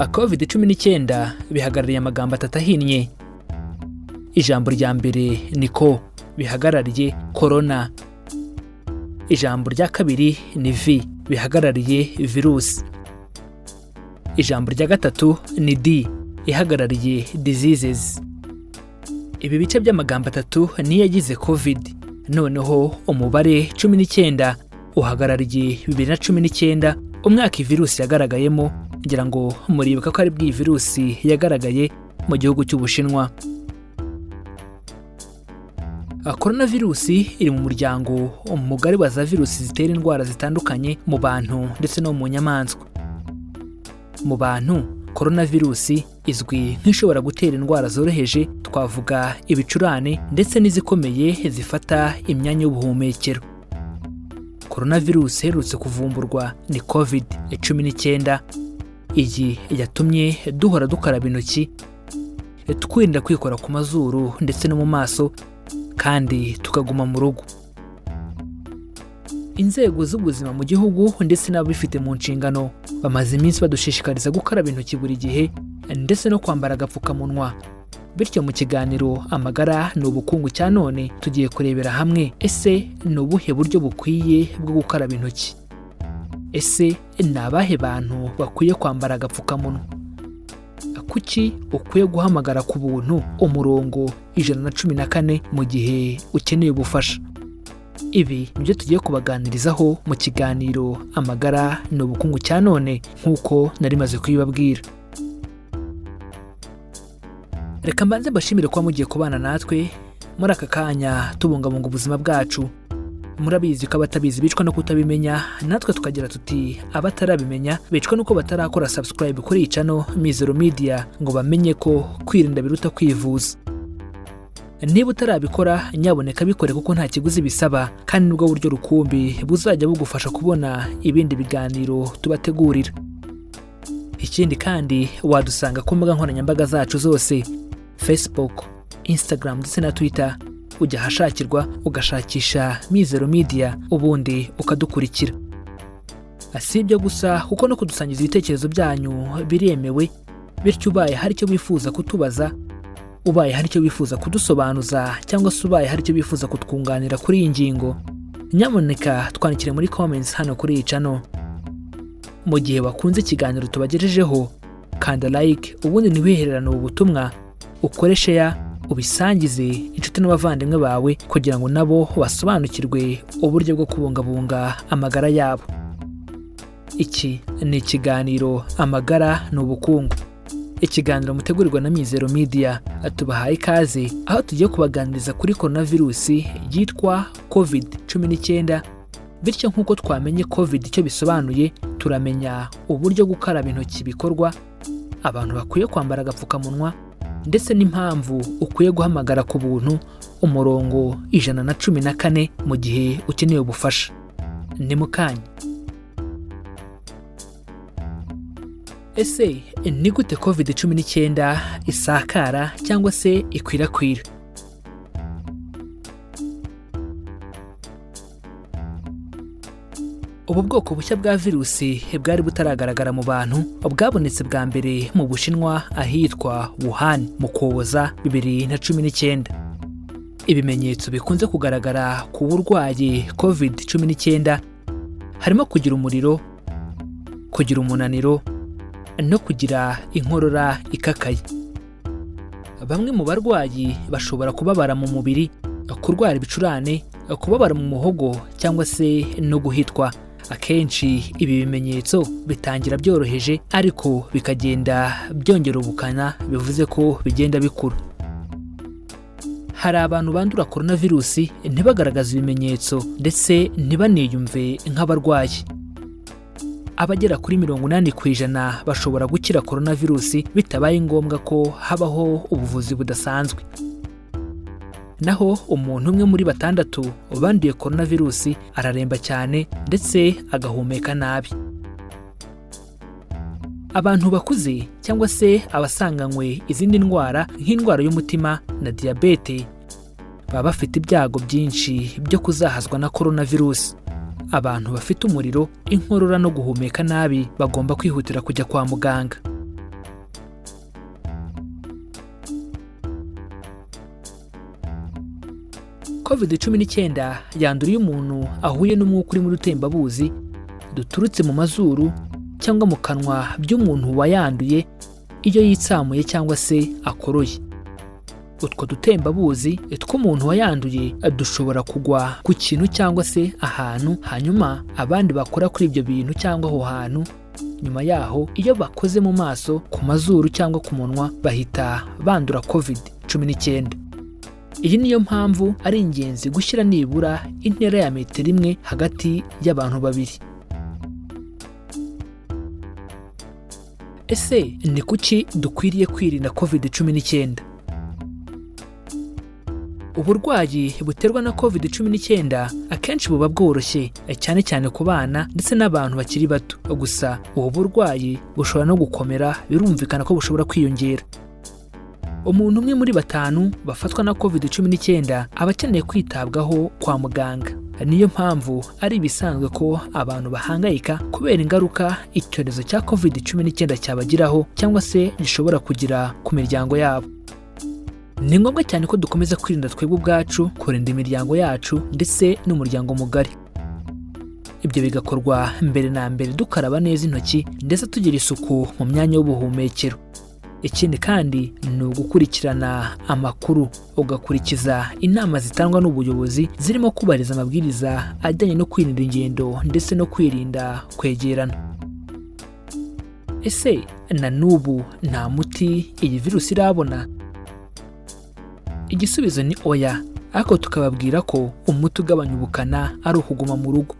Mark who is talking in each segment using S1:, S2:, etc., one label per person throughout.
S1: Covid-19 bihagarariye amagambo atatu ahinnye. Ijambo rya mbere ni ko bihagarariye corona. Ijambo rya kabiri ni V bihagarariye virusi. Ijambo rya gatatu ni D ihagarariye diseases. Ibi bice by'amagambo atatu niyo yagize Covid. Noneho umubare 19 uhagarariye 2019, umwaka iyi virusi yagaragayemo. Ngira ngo muribuka ko ari bw'iyi virusi yagaragaye mu gihugu cy'Ubushinwa. Korona virusi iri mu muryango mugari wa za virusi zitera indwara zitandukanye mu bantu ndetse no mu nyamaswa. Mu bantu, korona virusi izwi nk'ishobora gutera indwara zoroheje, twavuga ibicurane, ndetse n'izikomeye zifata imyanya y'ubuhumekero. Korona virusi iherutse kuvumburwa ni Covid-19. Iyi yatumye duhora dukaraba intoki, twirinda kwikora ku mazuru ndetse no mu maso, kandi tukaguma mu rugo. Inzego z'ubuzima mu gihugu ndetse n'ababifite mu nshingano bamaze iminsi badushishikariza gukaraba intoki buri gihe ndetse no kwambara agapfukamunwa. Bityo mu kiganiro Amagara ni Ubukungu cya none, tugiye kurebera hamwe: ese ni ubuhe buryo bukwiye bwo gukaraba intoki? Ese ni abahe bantu bakwiye kwambara agapfukamunwa? Kuki ukwiye guhamagara ku buntu umurongo 114 mu gihe ukeneye ubufasha? Ibi nibyo tugiye kubaganirizaho mu kiganiro Amagara ni Ubukungu cya none, nk'uko nari maze kubibabwira. Reka mbanze mbashimire kuba mugiye kubana natwe muri aka kanya tubungabunga ubuzima bwacu. Murabizi ko abatabizi bicwa no kutabimenya, natwe tukagira tuti abatarabimenya bicwa nuko batarakora subscribe kuri iyi channel Mizero Media ngo bamenye ko kwirinda biruta kwivuza. Niba utarabikora, nyaboneka bikore, kuko nta kiguzi bisaba, kandi nibwo buryo rukumbi buzajya bugufasha kubona ibindi biganiro tubategurira. Ikindi kandi, wadusanga ku mbuga nkoranyambaga zacu zose: Facebook, Instagram ndetse na Twitter. Ujya ahashakirwa ugashakisha Mizero Media, ubundi ukadukurikira. Si ibyo gusa, kuko no kudusangiza ibitekerezo byanyu biremewe. Bityo ubaye hari icyo wifuza kutubaza, ubaye hari icyo wifuza kudusobanuza, cyangwa se ubaye hari icyo wifuza kutwunganira kuri iyi ngingo, nyamuneka twandikire muri comments hano kuri iyi channel. Mu gihe wakunze ikiganiro tubagejejeho, kanda like, ubundi ntiwihererane ubu butumwa, ukore share, ubisangize inshuti n'abavandimwe bawe kugira ngo nabo basobanukirwe uburyo bwo kubungabunga amagara yabo. Iki ni ikiganiro Amagara ni Ubukungu, ikiganiro mutegurirwa na Mizero Media. Tubahaye ikaze aho tugiye kubaganiriza kuri coronavirus yitwa Covid-19. Bityo nk'uko twamenye Covid icyo bisobanuye, turamenya uburyo gukaraba intoki bikorwa, abantu bakwiye kwambara agapfukamunwa, ndetse n'impamvu ukwiye guhamagara ku buntu umurongo 114 mu gihe ukeneye ubufasha. Ni mu kanya. Ese ni gute Covid-19 isakara cyangwa se ikwirakwira? Ubu bwoko bushya bwa virusi bwari butaragaragara mu bantu bwabonetse bwa mbere mu Bushinwa ahitwa Wuhan mu Kuboza 2019. Ibimenyetso bikunze kugaragara ku burwayi Covid-19 harimo kugira umuriro, kugira umunaniro no kugira inkorora ikakaye. Bamwe mu barwayi bashobora kubabara mu mubiri, kurwara ibicurane, kubabara mu muhogo cyangwa se no guhitwa. Akenshi ibi bimenyetso bitangira byoroheje, ariko bikagenda byongera ubukana, bivuze ko bigenda bikura. Hari abantu bandura coronavirus ntibagaragaze ibimenyetso ndetse ntibaniyumve nk'abarwayi. Abagera kuri 80% bashobora gukira coronavirus bitabaye ngombwa ko habaho ubuvuzi budasanzwe. Naho umuntu umwe muri batandatu banduye coronavirus araremba cyane ndetse agahumeka nabi. Abantu bakuze cyangwa se abasanganywe izindi ndwara nk'indwara y'umutima na diyabete baba bafite ibyago byinshi byo kuzahazwa na coronavirus. Abantu bafite umuriro, inkorora no guhumeka nabi bagomba kwihutira kujya kwa muganga. Covid-19 yandura iyo umuntu ahuye n'umwuka uri mu rutembabuzi duturutse mu mazuru cyangwa mu kanwa by'umuntu wayanduye iyo yitsamuye cyangwa se akoroye. Utwo dutembabuzi tw'umuntu wayanduye dushobora kugwa ku kintu cyangwa se ahantu, hanyuma abandi bakora kuri ibyo bintu cyangwa aho hantu, nyuma yaho iyo bakoze mu maso, ku mazuru cyangwa ku munwa bahita bandura Covid-19. Iyi niyo mpamvu ari ingenzi gushyira nibura intera ya metero imwe hagati y'abantu babiri. Ese ni kuki dukwiriye kwirinda Covid-19? Uburwayi buterwa na Covid-19 akenshi buba bworoshye, cyane cyane ku bana ndetse n'abantu bakiri bato. Gusa ubu burwayi bushobora no gukomera, birumvikana ko bushobora kwiyongera. Umuntu umwe muri batanu bafatwa na Covid-19 aba akeneye kwitabwaho kwa muganga. Niyo mpamvu ari ibisanzwe ko abantu bahangayika kubera ingaruka icyorezo cya Covid-19 cyabagiraho cyangwa se gishobora kugira ku miryango yabo. Ni ngombwa cyane ko dukomeza kwirinda twebwe ubwacu, kurinda imiryango yacu ndetse n'umuryango mugari. Ibyo bigakorwa mbere na mbere dukaraba neza intoki ndetse tugira isuku mu myanya y'ubuhumekero. Ikindi kandi ni ugukurikirana amakuru, ugakurikiza inama zitangwa n'ubuyobozi zirimo kubahiriza amabwiriza ajyanye no kwirinda ingendo ndetse no kwirinda kwegerana. Ese na n'ubu nta muti iyi virusi irabona? Igisubizo ni oya, ariko tukababwira ko umuti ugabanya ubukana ari ukuguma mu rugo.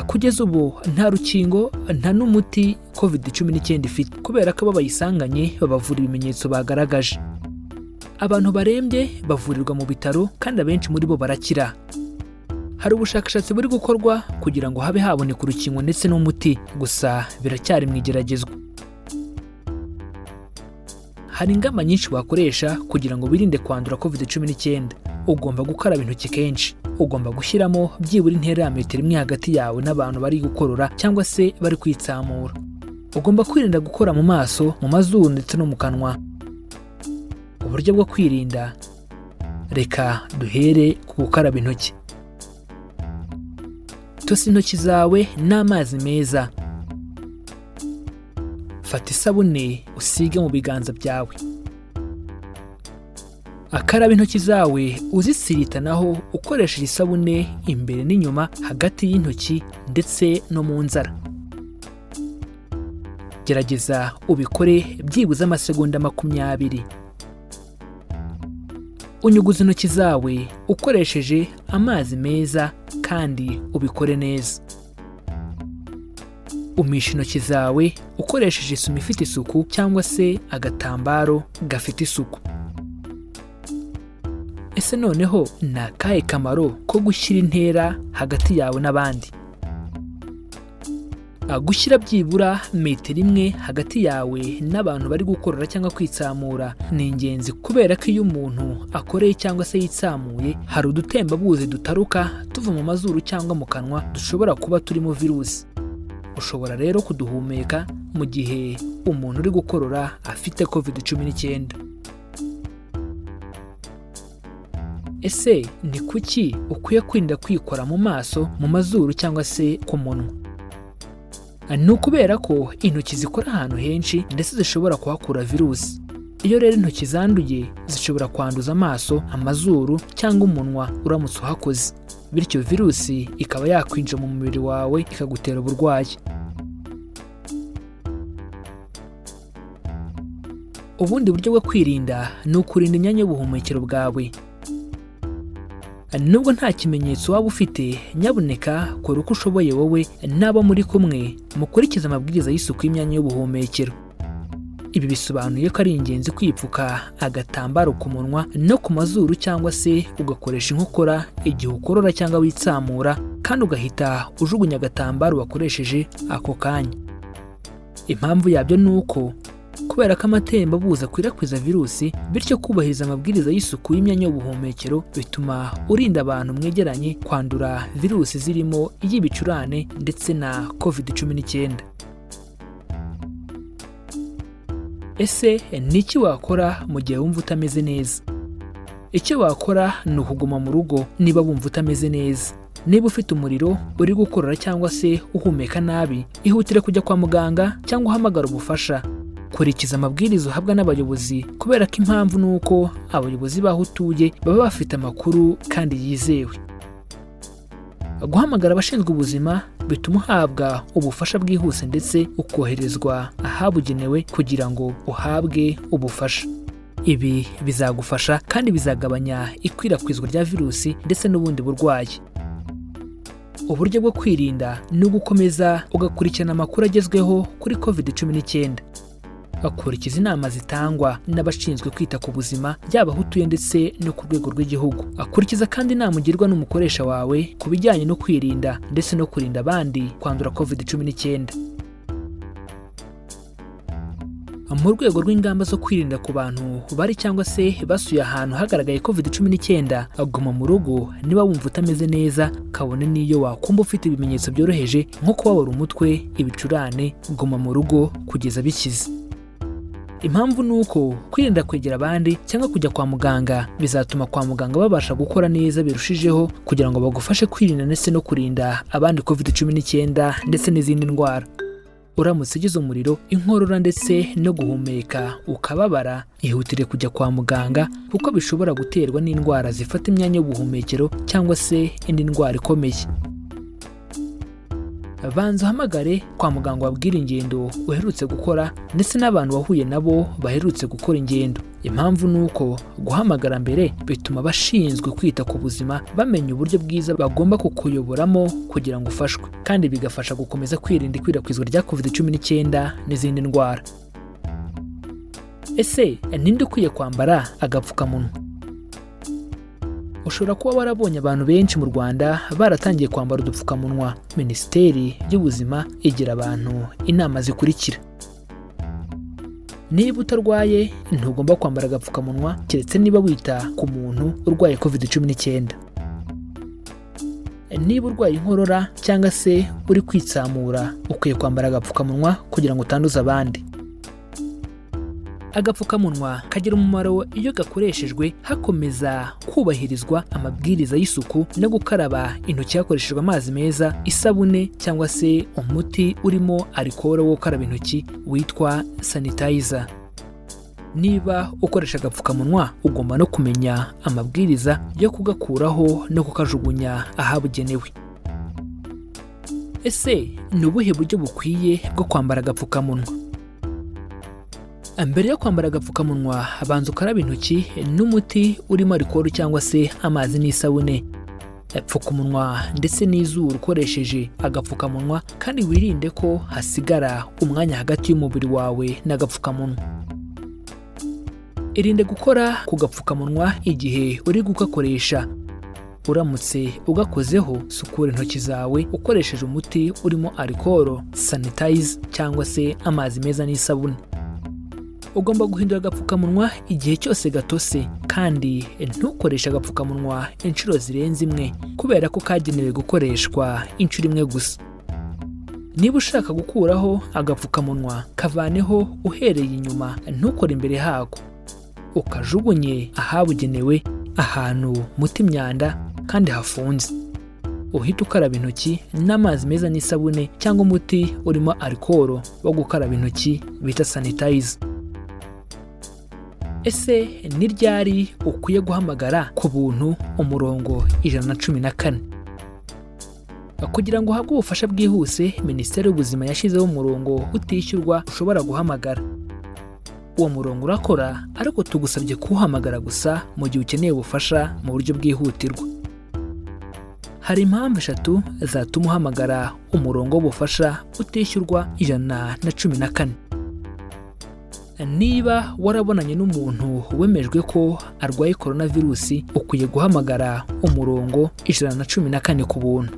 S1: Kugeza ubu nta rukingo nta n'umuti Covid-19 ifite, kubera ko abo bayisanganye babavura ibimenyetso bagaragaje. Abantu barembye bavurirwa mu bitaro kandi abenshi muri bo barakira. Hari ubushakashatsi buri gukorwa kugira ngo habe haboneka urukingo ndetse n'umuti, gusa biracyari mu igeragezwa. Hari ingamba nyinshi wakoresha kugira ngo wirinde kwandura Covid-19. Ugomba gukaraba intoki kenshi. Ugomba gushyiramo byibura intera ya metero imwe hagati yawe n'abantu bari gukorora cyangwa se bari kwitsamura. Ugomba kwirinda gukora mu maso, mu mazuru ndetse no mu kanwa. Uburyo bwo kwirinda, reka duhere ku gukaraba intoki. Tosa intoki zawe n'amazi meza. Fata isabune usige mu biganza byawe. Akaraba intoki zawe uzisiritanaho ukoresheje isabune imbere n'inyuma, hagati y'intoki ndetse no mu nzara. Gerageza ubikore byibuze amasegonda 20. Unyuguze intoki zawe ukoresheje amazi meza kandi ubikore neza. Umisha intoki zawe ukoresheje isume ifite isuku cyangwa se agatambaro gafite isuku. Ese noneho ni akahe kamaro ko gushyira intera hagati yawe n'abandi? Gushyira byibura metero imwe hagati yawe n'abantu bari gukorora cyangwa kwitsamura ni ingenzi, kubera ko iyo umuntu akoreye cyangwa se yitsamuye hari udutembabuzi dutaruka tuva mu mazuru cyangwa mu kanwa dushobora kuba turimo virusi. Ushobora rero kuduhumeka mu gihe umuntu uri gukorora afite Covid-19. Ese ni kuki ukwiye kwirinda kwikora mu maso, mu mazuru cyangwa se ku munwa? Ni ukubera ko intoki zikora ahantu henshi ndetse zishobora kuhakura virusi. Iyo rero intoki zanduye zishobora kwanduza amaso, amazuru cyangwa umunwa uramutse uhakoze, bityo virusi ikaba yakwinjira mu mubiri wawe ikagutera uburwayi. Ubundi buryo bwo kwirinda ni ukurinda imyanya y'ubuhumekero bwawe. Nubwo nta kimenyetso waba ufite, nyabuneka kora uko ushoboye wowe n'abo muri kumwe mukurikize amabwiriza y'isuku y'imyanya y'ubuhumekero. Ibi bisobanuye ko ari ingenzi kwipfuka agatambaro ku munwa no ku mazuru cyangwa se ugakoresha inkokora igihe ukorora cyangwa witsamura, kandi ugahita ujugunya agatambaro wakoresheje ako kanya. Impamvu yabyo ni uko kubera ko amatembabuzi akwirakwiza virusi, bityo kubahiriza amabwiriza y'isuku y'imyanya y'ubuhumekero bituma urinda abantu mwegeranye kwandura virusi zirimo iy'ibicurane ndetse na Covid-19. Ese ni iki wakora mu gihe wumva utameze neza? Icyo wakora ni ukuguma mu rugo niba wumva utameze neza. Niba ufite umuriro, uri gukorora cyangwa se uhumeka nabi, ihutire kujya kwa muganga cyangwa uhamagara ubufasha. Kurikiza amabwiriza uhabwa n'abayobozi, kubera ko impamvu ni uko abayobozi b'aho utuye baba bafite amakuru kandi yizewe. Guhamagara abashinzwe ubuzima bituma uhabwa ubufasha bwihuse ndetse ukoherezwa ahabugenewe kugira ngo uhabwe ubufasha. Ibi bizagufasha kandi bizagabanya ikwirakwizwa rya virusi ndetse n'ubundi burwayi. Uburyo bwo kwirinda ni ugukomeza ugakurikirana amakuru agezweho kuri COVID-19. Akurikiza inama zitangwa n'abashinzwe kwita ku buzima, yaba aho utuye ndetse no ku rwego rw'igihugu. Akurikiza kandi inama ugirwa n'umukoresha wawe ku bijyanye no kwirinda ndetse no kurinda abandi kwandura COVID-19. Mu rwego rw'ingamba zo kwirinda ku bantu bari cyangwa se basuye ahantu hagaragaye COVID-19, guma mu rugo niba wumva utameze neza, kabone n'iyo wakumva ufite ibimenyetso byoroheje nko kubabara umutwe, ibicurane, guma mu rugo kugeza bikize. Impamvu ni uko kwirinda kwegera abandi cyangwa kujya kwa muganga bizatuma kwa muganga babasha gukora neza birushijeho, kugira ngo bagufashe kwirinda ndetse no kurinda abandi COVID-19 ndetse n'izindi ndwara. Uramutse ugize umuriro, inkorora ndetse no guhumeka ukababara, ihutire kujya kwa muganga kuko bishobora guterwa n'indwara zifata imyanya y'ubuhumekero cyangwa se indi ndwara ikomeye. Banza uhamagare kwa muganga wabwira ingendo uherutse gukora ndetse n'abantu wahuye nabo baherutse gukora ingendo. Impamvu ni uko guhamagara mbere bituma abashinzwe kwita ku buzima bamenya uburyo bwiza bagomba kukuyoboramo kugira ngo ufashwe, kandi bigafasha gukomeza kwirinda ikwirakwizwa rya COVID-19 n'izindi ndwara. Ese ninde ukwiye kwambara agapfukamunwa? Ushobora kuba warabonye abantu benshi mu Rwanda baratangiye kwambara udupfukamunwa. Minisiteri y'Ubuzima igira abantu inama zikurikira: niba utarwaye ntugomba kwambara agapfukamunwa, keretse niba wita ku muntu urwaye COVID-19. Niba urwaye inkorora cyangwa se uri kwitsamura, ukwiye kwambara agapfukamunwa kugira ngo utanduza abandi. Agapfukamunwa kagira umumaro iyo gakoreshejwe hakomeza kubahirizwa amabwiriza y'isuku no gukaraba intoki hakoreshejwe amazi meza, isabune cyangwa se umuti urimo alcohol wo gukaraba intoki witwa sanitizer. Niba ukoresha agapfukamunwa ugomba no kumenya amabwiriza yo kugakuraho no kukajugunya ahabugenewe. Ese ni ubuhe buryo bukwiye bwo kwambara agapfukamunwa? Mbere yo kwambara agapfukamunwa banza ukarabe intoki n'umuti urimo alcohol cyangwa se amazi n'isabune. Pfuka umunwa ndetse n'izuru ukoresheje agapfukamunwa, kandi wirinde ko hasigara umwanya hagati y'umubiri wawe n'agapfukamunwa. Irinde gukora ku gapfukamunwa igihe uri kugakoresha. Uramutse ugakozeho, sukura intoki zawe ukoresheje umuti urimo alcohol, sanitizer cyangwa se amazi meza n'isabune. Ugomba guhindura agapfukamunwa igihe cyose gatose, kandi ntukoreshe agapfukamunwa inshuro zirenze imwe kubera ko kagenewe gukoreshwa inshuro imwe gusa. Niba ushaka gukuraho agapfukamunwa, kavaneho uhereye inyuma, ntukore imbere hako. Ukajugunye ahabugenewe, ahantu muta imyanda kandi hafunze. Uhite ukaraba intoki n'amazi meza n'isabune cyangwa umuti urimo alcohol wo gukaraba intoki bita sanitizer. Ese ni ryari ukwiye guhamagara ku buntu umurongo 114? Kugira ngo uhabwe ubufasha bwihuse, Minisiteri y'Ubuzima yashyizeho umurongo utishyurwa ushobora guhamagara. Uwo murongo urakora, ariko tugusabye kuwuhamagara gusa mu gihe ukeneye ubufasha mu buryo bwihutirwa. Hari impamvu eshatu zatuma uhamagara umurongo w'ubufasha utishyurwa 114. Niba warabonanye n'umuntu wemejwe ko arwaye coronavirusi, ukwiye guhamagara umurongo 114 ku buntu.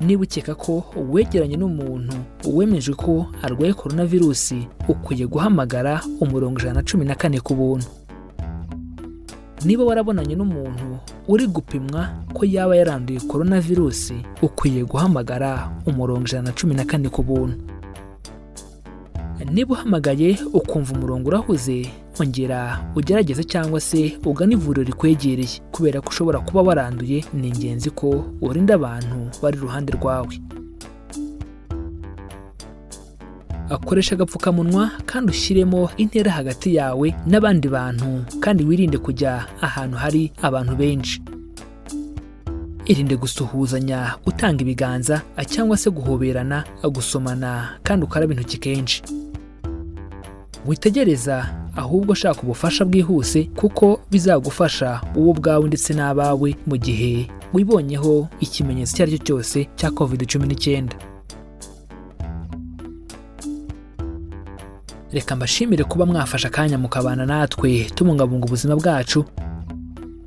S1: Niba ukeka ko wegeranye n'umuntu wemejwe ko arwaye coronavirusi, ukwiye guhamagara umurongo 114 ku buntu. Niba warabonanye n'umuntu uri gupimwa ko yaba yaranduye coronavirusi, ukwiye guhamagara umurongo 114 ku buntu. Niba uhamagaye ukumva umurongo urahuze, ongera ugerageze cyangwa se ugane ivuriro rikwegereye. Kubera ko ushobora kuba waranduye, ni ingenzi ko urinda abantu bari iruhande rwawe. Akoresha agapfukamunwa kandi ushyiremo intera hagati yawe n'abandi bantu, kandi wirinde kujya ahantu hari abantu benshi. Irinde gusuhuzanya utanga ibiganza cyangwa se guhoberana, gusomana, kandi ukarabe intoki kenshi. Witegereza ahubwo shaka ubufasha bwihuse, kuko bizagufasha wowe ubwawe ndetse n'abawe mu gihe wibonyeho ikimenyetso icyo ari cyo cyose cya COVID-19. Reka mbashimire kuba mwafashe akanya mukabana natwe tubungabunga ubuzima bwacu,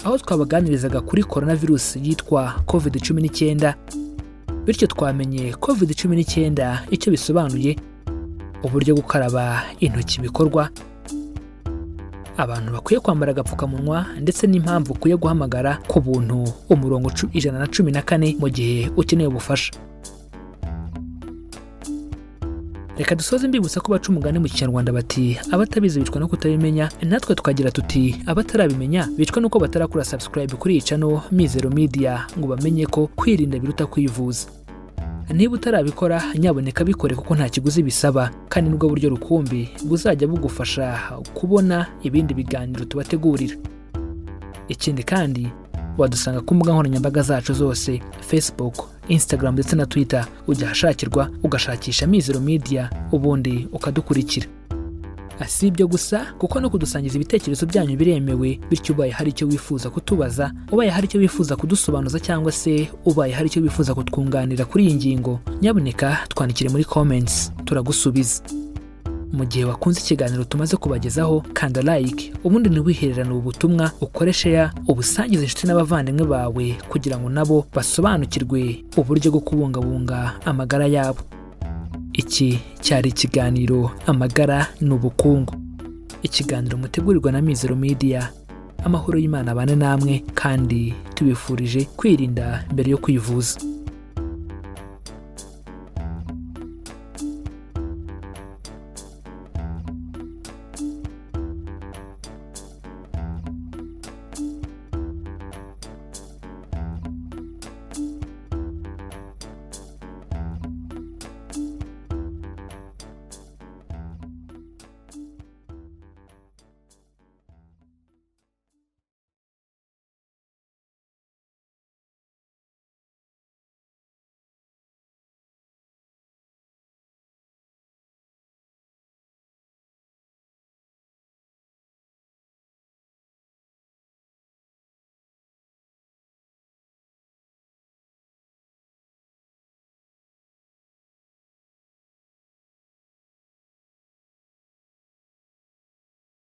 S1: aho twabaganirizaga kuri coronavirus yitwa COVID-19. Bityo twamenye COVID-19 icyo bisobanuye, uburyo gukaraba intoki bikorwa, abantu bakwiye kwambara agapfukamunwa, ndetse n'impamvu ukwiye guhamagara ku buntu umurongo 114 mu gihe ukeneye ubufasha. Reka dusoze mbibutsa ko baca umugani mu Kinyarwanda bati abatabizi bicwa no kutabimenya, natwe tukagira tuti abatarabimenya bicwa nuko batarakora subscribe kuri iyi channel Mizero Media ngo bamenye ko kwirinda biruta kwivuza. Niba utarabikora nyaboneka bikore, kuko nta kiguzi bisaba, kandi nibwo buryo rukumbi buzajya bugufasha kubona ibindi biganiro tubategurira. Ikindi kandi wadusanga ku mbuga nkoranyambaga zacu zose, Facebook, Instagram ndetse na Twitter. Ujya ahashakirwa ugashakisha Mizero Media ubundi ukadukurikira. Si ibyo gusa, kuko no kudusangiza ibitekerezo byanyu biremewe. Bityo ubaye hari icyo wifuza kutubaza, ubaye hari icyo wifuza kudusobanuza, cyangwa se ubaye hari icyo wifuza kutwunganira kuri iyi ngingo, nyabuneka twandikire muri comments turagusubiza. Mu gihe wakunze ikiganiro tumaze kubagezaho, kanda like, ubundi ntiwihererane ubu butumwa, ukore share, ubusangize inshuti n'abavandimwe bawe kugira ngo nabo basobanukirwe uburyo bwo kubungabunga amagara yabo. Iki cyari ikiganiro Amagara ni Ubukungu, ikiganiro mutegurirwa na Mizero Media. Amahoro y'Imana abane namwe, kandi tubifurije kwirinda mbere yo kwivuza.